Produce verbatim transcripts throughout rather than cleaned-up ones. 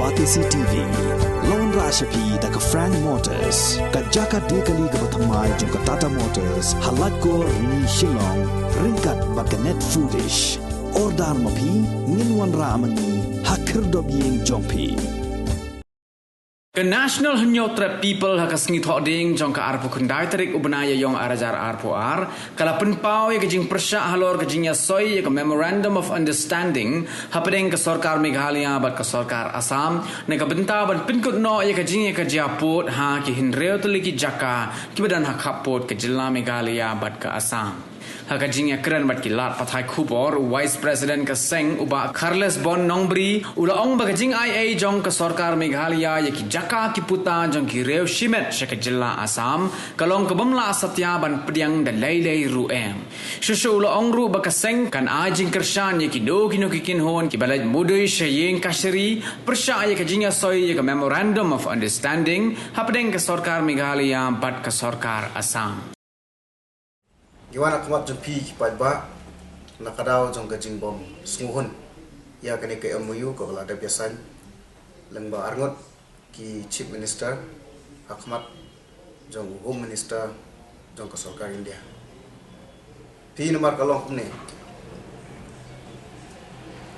Batesi T V. Long rah sha phi da ka Frank Motors, ka jaka de kali kaba thymmai jong ka Tata Motors, ha Laitkor, Rni, Shillong, ryngkat bad ka Net Foodish. Order ma phi, ngin wanrah ma ngi ha khyrdop ïing jong phi. Ka National Hynñiewtrep People ha ka sngi Thohdieng jong ka arphew khyndai tarik u bnai Ïaiong ar hajar arphew ar, ka la pynpaw ïa ka jingpyrshah halor ka jingïasoi ïa ka Memorandum of Understanding hapdeng ka sorkar Meghalaya bad ka sorkar Assam, na ka bynta ban pynkut noh ïa ka jingïakajia pud ha ki hynriew tylli ki jaka kiba don ha khappud ka jylla Meghalaya bad ka Assam. Ha ka jingïakren bad ki lad pathai khubor, u Vice President ka seng, u Bah Charles Bon Nongbri, u la ong ba ka jingai ei jong ka sorkar Meghalaya ïa ki jaka ki puta jong ki riew shimet sha ka jylla Assam ka long ka bym lah satia ban pdiang da lei lei ruh em. Shuh shuh u la ong ruh ba ka seng kan ai jingkyrshan ïa kino kino ki kynhun kiba leit mudui sha ïing kashari pyrshah ïa ka jingïasoi ïa ka Memorandum of Understanding hapdeng ka sorkar Meghalaya bad ka sorkar Assam. Ngi wan ha khmat jong phi ki paidbah na ka daw jong ka jingbym sngewhun ïa kane ka M O U kaba la dep ïasain lyngba arngut ki Chief Minister ha khmat jong u Home Minister jong ka sorkar India. Phi, namar ka long kumne,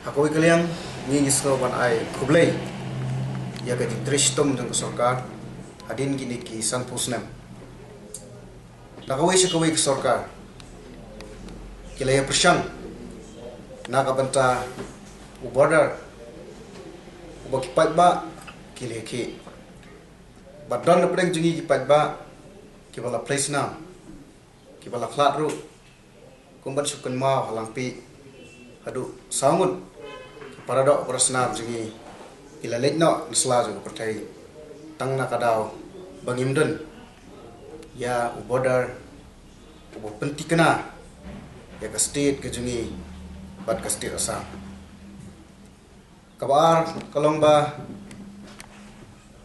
ha kawei ka liang ngi ngi sngew ban ai khublei ïa ka jingtrei shitom jong ka sorkar hadien kine ki sanphew snem. Na kawei sha kawei ka sorkar ki la ïa pyrshang na ka bynta u border uba ki paidbah ki la ïa khih. Bad don hapdeng jong ngi ki paidbah kiba la plie snam, kiba la khlad ruh, kum ban shu kynmaw ha Langpih haduh saw ngut ki paradoh parasnam jong ngi ki la leit noh na sla jong ka pyrthei tang na ka daw ba ngim don ïa u border uba pynthikna ïa ka state ka jong ngi bad ka state Assam. Kaba ar ka long ba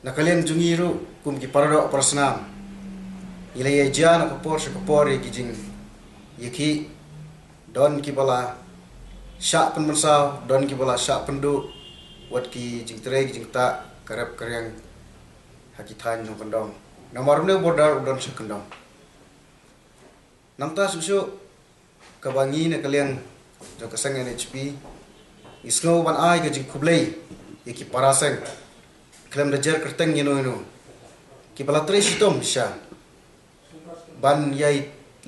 na ka liang jong ngi ruh kum ki paradoh parasnam ngi la ïa jia na ka por sha ka por ïa ki jingïakhih, don kiba la shah pynmynsaw, don kiba la shah pynduh, wat ki jingtrei ki jingktah, ka rep ka riang ha ki thaiñ jong kyndong. Namar une u border u don sha kyndong. Nangta shuh shuh kaba ngi na ka liang jong ka seng N H P ngi sngew ban ai ka jingkhublei ïa ki para seng khlem da jer kyrteng ïano ïano kiba la trei shitom shisha ban ïai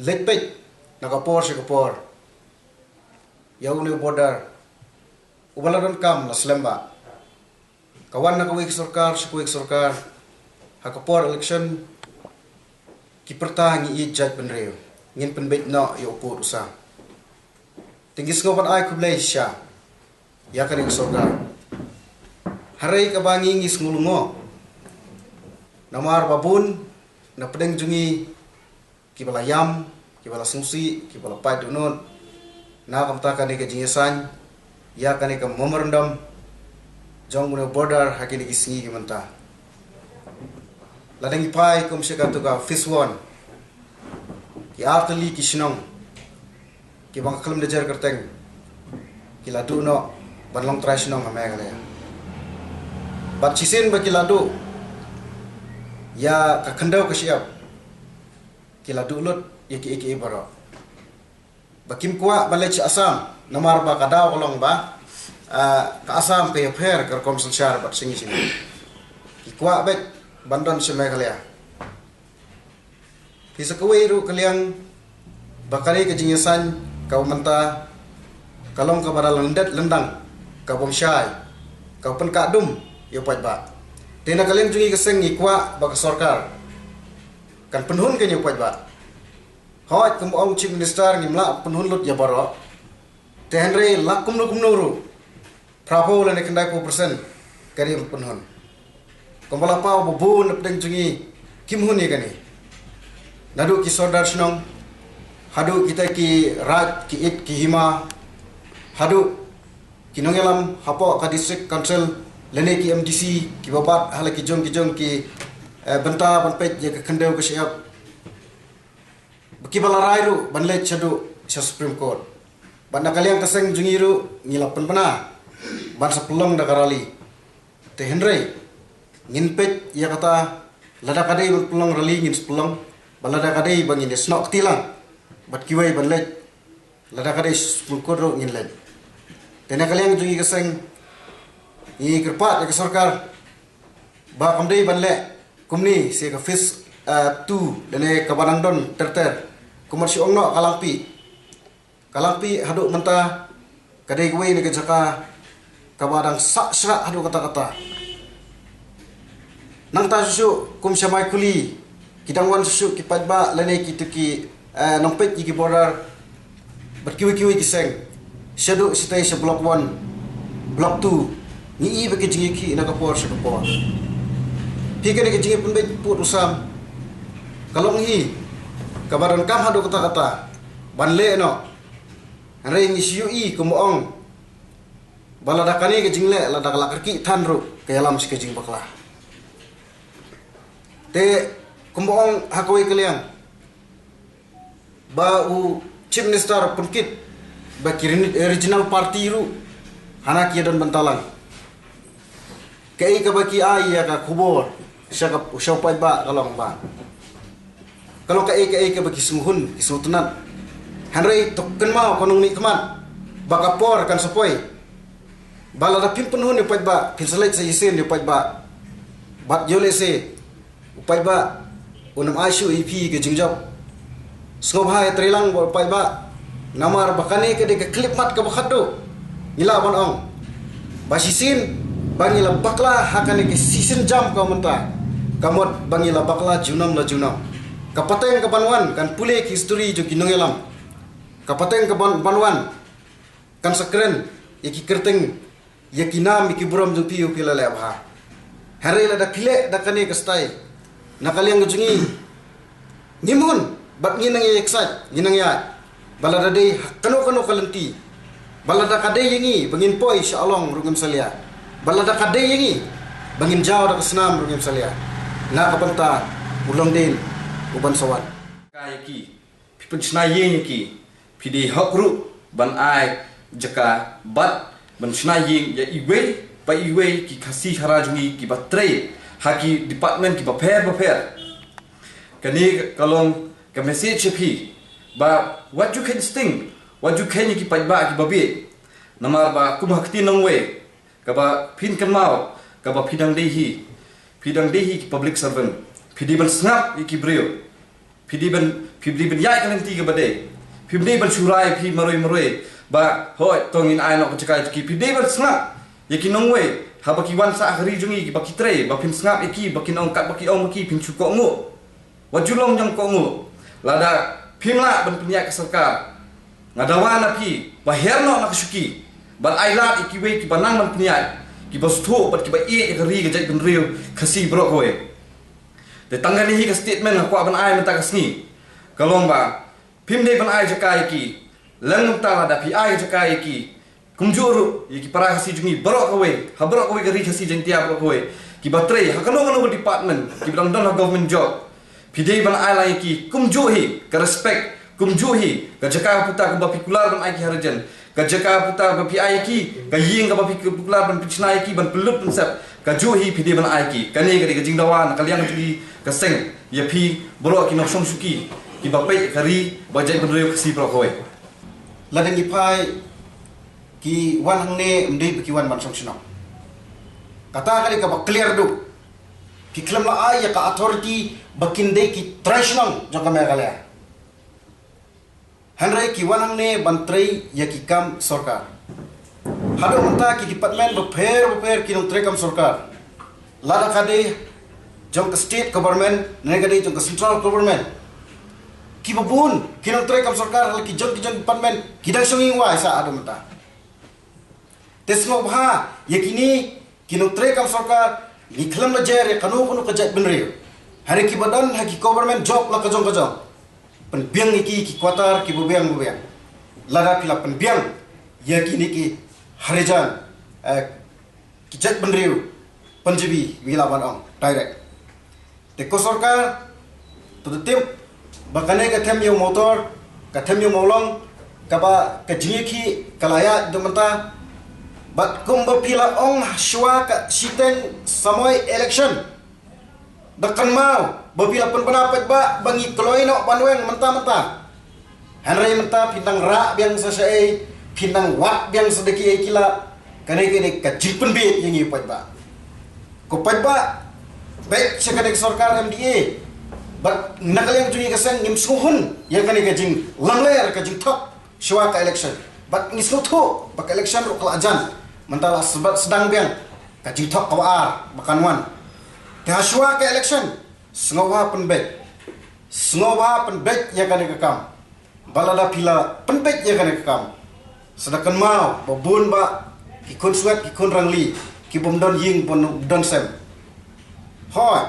leit peit na ka por sha ka por ïa une u border uba la donkam la slem bha. Ka wan na kawei ka sorkar sha kawei ka sorkar, ha ka por election ki pyrta ngi ïeit jaitbynriew, ngin pynbeit noh ïa u pud u sam. Te ngi sngew ban ai khublei shisha ïa kane ka sorkar. Hynrei kaba ngi ngi sngew lyngngoh namar ba bun na pdeng jong ngi kiba la ïam, kiba la sngewsih, kiba la pait dohnud na ka bynta kane ka jingïasain ïa kane ka memorandum jong une u border ha kine ki sngi ki mynta. Lada ngi phai kum sha katu ka phase one, ki artylli ki shnong kiba nga khlem da jer kyrteng ki la duh noh ban long trai shnong ha Meghalaya. Bad shisien ba ki la duh ïa ka khyndew ka shyiap, ki la duh lut ïa kiei kiei baroh. Ba kim kwah ban leit sha Assam namar ba ka daw ka long ba, ah, ka Assam ka ïapher ka rukom synshar bad sha ngi sha ngi. Ki kwah beit ban don sha Meghalaya. Phi, sa kawei ruh ka liang ba kane ka jingïasain kaba mynta ka long kaba da lyndet lyndang, ka bym shai, kaba pynkah dum ïa u paidbah. Te na ka liang jong ngi ka seng ngi kwah ba ka sorkar kan pynhun kane ïa u paidbah. Hooid, kumba ong Chief Minister, ngim lah pynhun lut ïa baroh. Te hynrei la kumno kumno ruh, phraphew lane khyndaiphew percent ka dei ban pynhun. Kumba la paw ba bun na pdeng jong ngi kim hun ïa kane. Naduh ki sordar shnong haduh kita ki raid, ki it, ki hima, haduh ki nongïalam hapoh ka district council lane ki M D C kiba bat ha la ki jong ki jong ki, eh, bynta ban peit ïa ka khyndew ka shyiap. Ba kiba la rai ruh ban leit shaduh sha Supreme Court. Bad na ka liang ka seng jong ngi ruh ngi la pynbna ban sa pynlong da ka rally. Hynrei ngin peit ïa kata, lada ka dei ban pynlong rally ngin sa pynlong, ba lada ka dei ba ngin ïasnoh kti lang bad kiwei ban leit, lada ka dei Supreme Court ruh ngin leit. Te na ka liang jong ngi ka seng, ngi kyrpad ïa ka sorkar ba kam dei ban leh kumne sha ka phase, ah, two lane kaba dang don ter ter. Kumba shu ong noh ka Langpih. Ka Langpih haduh mynta ka dei kawei na ka jaka kaba dang sah shrah haduh katta katta. Nangta shuh shuh kum sha Maikhuli, ki dang wan shuh shuh ki paidbah lane kito ki, eh, nongpeit ïa ki border bad kiwei kiwei ki seng. Shaduh shatei sha Block One, Block Two, ngi i ba ki jingïakhih na ka por sha ka por. Phi, kane ka jingïapynbeit pud u sam ka long hi kaba donkam haduh katta katta ban leh noh. Hynrei ngi shu ïohi kumba ong ba lada kane ka jingleh, lada ka la kyrkieh than ruh, ka ïalam sha ka jingbakla. Te kumba ong ha kawei ka liang, ba u Chief Minister pynkit ba ki re-, regional party ruh hana ki ïadon bynta lang. Kaei kaba ki ai ïa ka khubor sha ka, sha u paidbah ka long ba ka long kaei kaei kaba ki sngewhun, ki sngewtynnat. Hynrei to kynmaw ko nongmihkhmat ba ka por kan sa poi ba lada phim pynhun ïa u paidbah, phin sa leit sa shisien ïa u paidbah. Bad ïoh lehse u paidbah un ym ai shuh ïa phi ka jingjop. Sngewbha ïatreilang bad u paidbah, namar ba kane ka dei ka khyllipmat kaba khatduh. Ngi lah ban ong ba shisien ba ngi la bakla ha kane ka shisien jam ka mynta, ka mut ba ngi la bakla junom la junom. Ka pateng kaban wan kan pule ki history jong ki nongïalam. Ka pateng kaban, ban wan kan sa kren ïa ki kyrteng, ïa ki nam, ïa ki burom jong phi, ïa phi la leh bha. Hynrei lada phi leh da kane ka style, na ka liang ka jong ngi, ngim hun bad ngi nang ïa excite, ngi nang ïa ba lada dei ha kano kano ka lynti, ba lada ka dei ïa ngi ba ngin poi sha Along ruh ngim salia, ba lada ka dei ïa ngi ba ngin jaw da ka snam ruh ngim salia. Na ka bynta u longdien uban sa wan. Ka ïa ki, phi pynshna ïing ïa ki, phi dei hok ruh ban ai jaka bad ban shna ïing ïa iwei pa iwei ki Khasi Khara jong ngi kiba trei ha ki department kiba pher ba pher. Kane ka long ka message ïa phi ba wat ju kheiñ sting, wat ju kheiñ ïa ki paidbah kiba bieit. Namar ba kum ha ka ktien nongwei, kaba phin kynmaw, kaba phi dang dei hi. Phi dang dei hi ki public servant. Phi dei ban sngap ïa ki briew. Phi dei ban, phi dei ban ïaid ka lynti kaba dei. Phim dei ban shu rai phi marwei marwei ba hooid to ngin ai noh ka jaka jong ki. Phi dei ban sngap ïa ki nongwei haba ki wan sah ha ka ri jong ngi, ba ki trei, ba phin sngap ïa ki, ba kin ong katba ki ong ma ki, phin shu kohnguh. Wat ju long ñiong kohnguh. Lada phim lah ban pynïaid ka sorkar, nga dawa na phi ba her noh na ka shuki ban ai lad ïa kiwei kiba nang ban pynïaid, kiba sngewthuh bad kiba ïeit ïa ka ri ka jaitbynriew Khasi baroh kawei. Te tang kane hi ka statement nga kwah ban ai mynta ka sngi ka long ba phim dei ban ai jaka ïa ki. Lada mynta lada phi ai jaka ïa ki, kumjuh ruh ïa ki para Khasi jong ngi baroh kawei, ha baroh kawei ka ri Khasi Jaiñtia baroh kawei, kiba trei ha kano kano ka department, kiba dang don ha government job, phi dei ban ai lang ïa ki kumjuh hi ka respect, kumjuh hi ka jaka ka puta kumba phi kular ban ai ki ha Regent, ka jaka ka puta ba phi ai ïa ki, ka ïing kaba phi kular ban pynshna ïa ki, ban pynlut pynsep, kajuh hi phi dei ban ai ïa ki. Kane ka dei ka jingdawa na ka liang jong ngi ka seng ïa phi baroh ki nongshong shuki kiba peit ka ri bad jaitbynriew Khasi baroh kawei. Lada ngi phai, ki wan hangne ym dei ba ki wan ban shong shnong. Kata ka dei kaba clear duh. Ki khlem la ai ïa ka authority ba kin dei ki trai shnong jong ka Meghalaya. Hynrei ki wan hangne ban trei ïa ki kam sorkar. Haduh mynta ki department bapher bapher ki nongtrei kam sorkar, lada ka dei jong ka state government ne ka dei jong ka central government, kiba bun ki nongtrei kam sorkar ha la ki jong ki jong department ki dang shong ïing wai sah haduh mynta. Te sngewbha ïa kine ki nongtrei kam sorkar, ngi khlem la jer ïa kano kano ka jaitbynriew. Hynrei kiba don ha ki government job la ka jong ka jong, pynbiang ïa ki ki quarter kiba biang ba biang. Lada phi la pynbiang ïa kine ki Harijan, eh, ki jaitbynriew Punjabi, ngi lah ban ong direct. Te ko sorkar, to da tip ba kane ka them ïa u motor, ka them ïa u mawlong, kaba ka jingïakhih ka la ïaid haduh mynta, Bad kumba phi la ong shuwa ka shiteng samoi election, da kynmaw ba phi la pynbna paidbah ba ngi kloi noh ban weng mynta mynta. Hynrei mynta phi nang rah biang sa shaei, phi nang wad biang sa da kiei ki lad. Kane kane ka jingpynbeit ïa ngi paidbah. Ko paidbah, beit sha kane ka sorkar M D A. Bad na ka liang jong ngi ka seng ngim sngewhun ïa kane ka jinglamler, ka jingthok shuwa ka election. Bad ngi sngewthuh ba ka election ruh ka la jan. Mynta la sdang biang ka jingthok kaba ar ba kan wan. Te ha shuwa ka election, sngewbha pynbeit. Sngewbha pynbeit ïa kane ka kam. Ba lada phi la pynbeit ïa kane ka kam, sa da kynmaw ba bun bah ki khun swet, ki khun rangli, ki bym don ïing bym don sem. Hooid,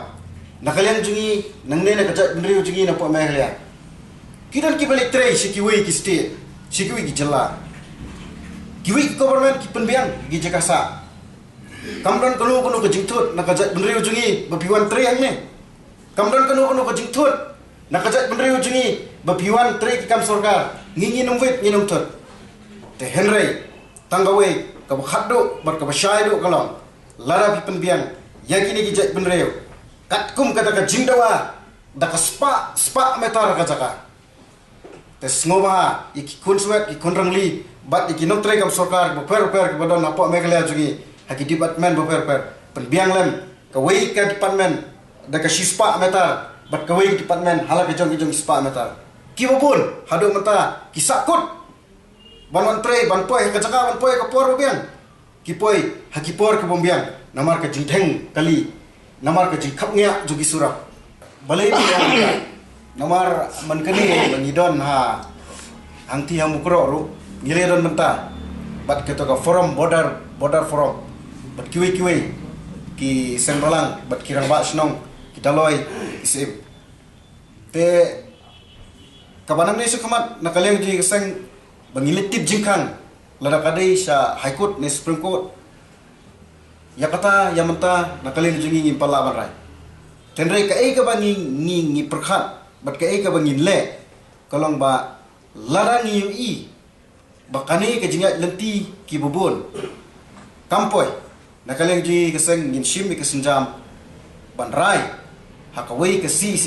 na ka liang jong ngi, nangne na ka jaitbynriew jong ngi na poh Meghalaya, ki don kiba leit trei sha kiwei ki state, sha kiwei ki jylla. Kiwei ki government ki pynbiang ki jaka sah. Kam don kano kano ka jingthut na ka jaitbynriew jong ngi ba phi wan trei hangne. Kam don kano kano ka jingthut na ka jaitbynriew jong ngi ba phi wan trei ki kam sorkar. Ngi ngin ym wit, ngin ym thut. Te hynrei tang kawei kaba khatduh bad kaba shai duh ka long, lada phi pynbiang ïa kine ki jaitbynriew katkum kata ka jingdawa da ka spah, spah meter ka jaka. Te sngewbha ïa ki khun swet, ki khun rangli bad ïa ki nongtrei kam sorkar bapher bapher kiba don hapoh Meghalaya jong ngi, ha ki department bapher bapher, pynbiang lem kawei ka department da ka shispah meter bad kawei ka department ha la ka jong ka jong spah meter. Kiba bun haduh mynta ki sahkut ban wan trei, ban poi ha ka jaka, ban poi ha ka por ba biang. Ki poi ha ki por ki bym biang namar ka jingdheng kali, namar ka jingkhapngiah jong ki surok. Balei phi ong namar mynta kane ba ngi don ha hangtei ha Mukroh ruh ngi la don mynta bad kato ka forum, border, border forum, bad kiwei kiwei ki seng balang bad ki rangbah shnong, ki daloi, ki syiem. Te kaba nangne shakhmat na ka liang jong ngi ka seng ba ngi leit tip jingkhang lada ka dei sha High Court ne Supreme Court. Ïa kata ïa mynta na ka liang jong ngi ngim pat lah ban rai. Hynrei kaei kaba ngi, ngi, ngi pyrkhat bad kaei kaba ngin leh ka long ba lada ngi ïohi ba kane ka jingïaid lynti kiba bun kam poi, na ka liang jong ngi ka seng ngin shim ïa ka sienjam ban rai ha kawei ka C E C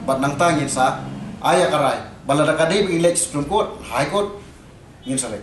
bad nangta ngin sa ai ïa ka rai ba lada ka dei ba ngi leit Supreme Court, High Court, ngin sa leit.